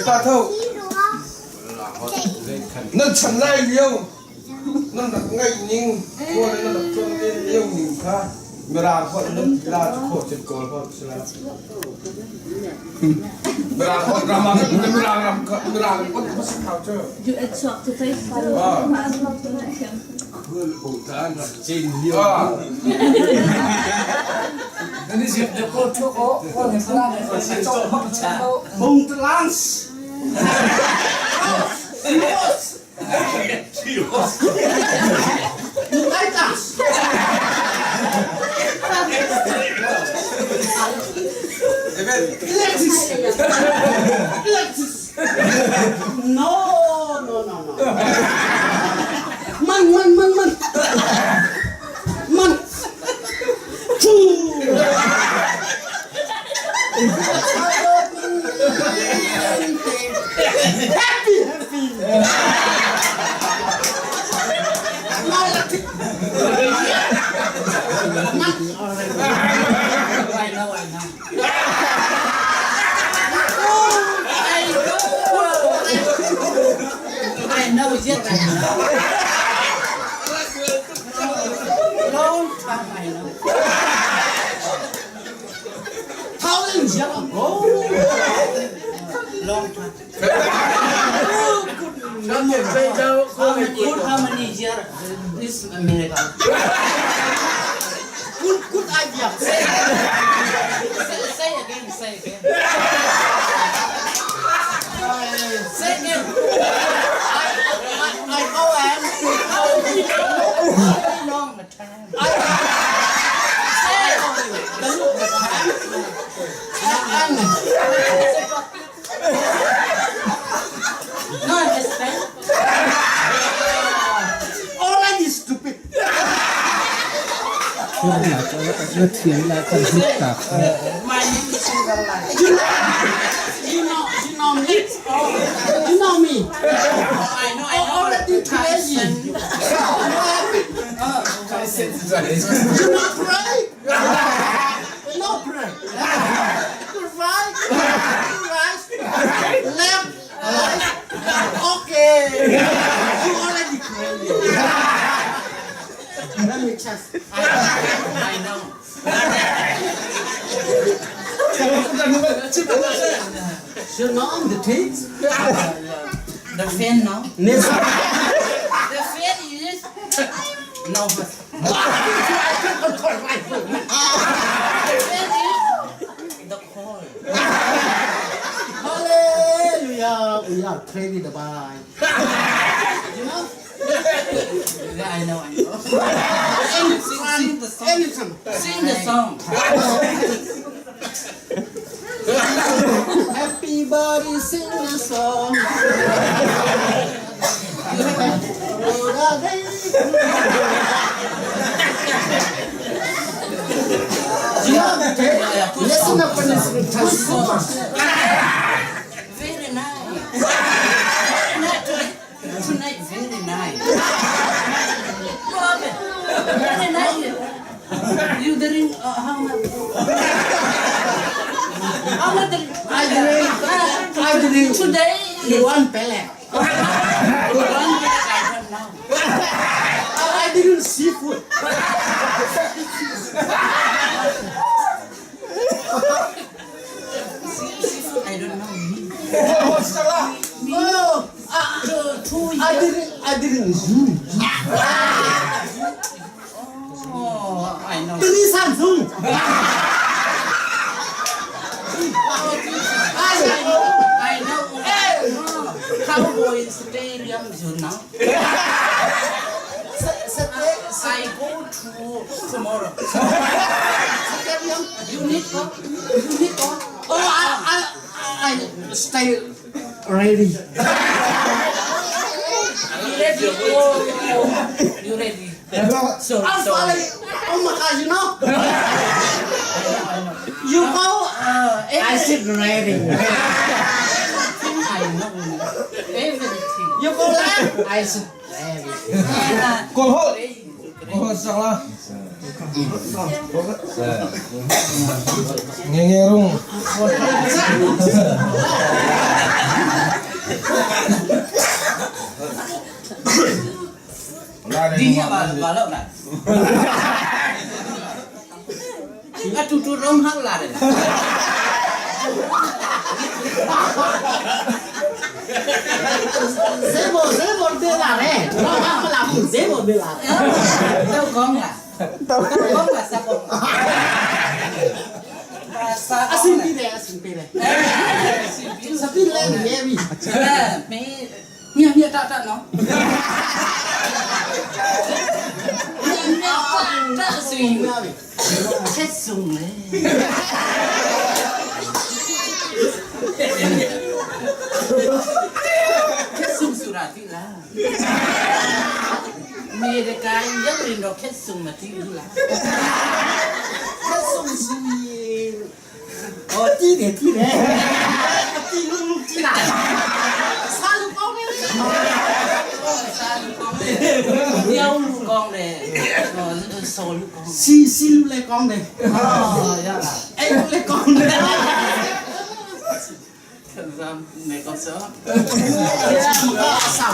Pa tho nan chan lai lio nan rak ngaih ning kawl nan rak tlawn len lio ning kha Mirang holh nan ti la cu khawh cit kawl holh si la Mirang holh ram ah Mirang ram kha Mirang holh kha si khau cu Bungtlans. Sios. Sios. Mukaitas. Alexis. Alexis. No, no, no, no. Man, man, man, man. Man. Chu. Happy, happy. Man. I know, I know. I know. I know yet. Long time I know. Thousand years ago. Long time. How many, how many years this America? Good, good idea. Say, say again, say again. Say again. I, I, I know am. How long the time? I, Say the look the time. and, No understand. already stupid. My name is Cinderella. You know, you know, you know me. You know me. I know, I know. Already crazy. You not pray? No pray. Right, right, left, right. Okay. You already crazy. Let me test. I know. You know the things? The fan now. Never. The fan is no. The fan is the call. Hallelujah. We are praying the Bible. You know? Yeah, I know, I know. Sing, sing the song. Anytime. Sing the song. Happy body sing a song. You know, listen up and listen to Good song. Very nice. Very nice. Tonight, tonight very nice. What happened? Very nice. You drink how much? How much? drink? I drink, I drink Today, one pellet. one drink, I don't know. I drink seafood. Seafood, I don't know. Me. Oh, Two, two I years. didn't, I didn't zoom. Oh, I know. Three Samsung. I know. I know. Cowboy Stadium, you know. I go to tomorrow. You need go? You need go? Oh, I, I, I stay ready. You ready? Oh, you ready? So, I'm so. falling. Oh my God, you know? You go. I sit ready. Everything I know. Everything. You go left. I sit ready. Kawl holh. Kawl holh sak la. Nge rung. ဒီညမှာဘာလို့လဲအတူတူရုံဟောက်လာတယ် ဇေဘောဇေဘောတေးလာတယ်တော့မလာဘူးဇေဘောတေးလာ တော့ကောင်းလားတော့ကောင်းလားစကောစာ အစင်ပြေတယ်အစင်ပြေတယ်စပီလဲနေပြီ မင်းမြမြတတနော်မြမြတတဆိုရင်ချက်စုံလေချက်စုံဆိုတာတိလားမေရကန်ရောက်ရင်တော့ချက်စုံမတိဘူးလား ဆက်ဆုံစီအော်တီးတယ်တီးတယ်တီးလူလူတီးလာစားလူကောင်းနေ စားလူကောင်းတယ်ပြောင်းလူကောင်းတယ်စောလူကောင်း စီစီလူလည်းကောင်းတယ် အော်ရလား အဲ့လူလည်းကောင်းတယ် ခံစားနေကောစော ဆောက်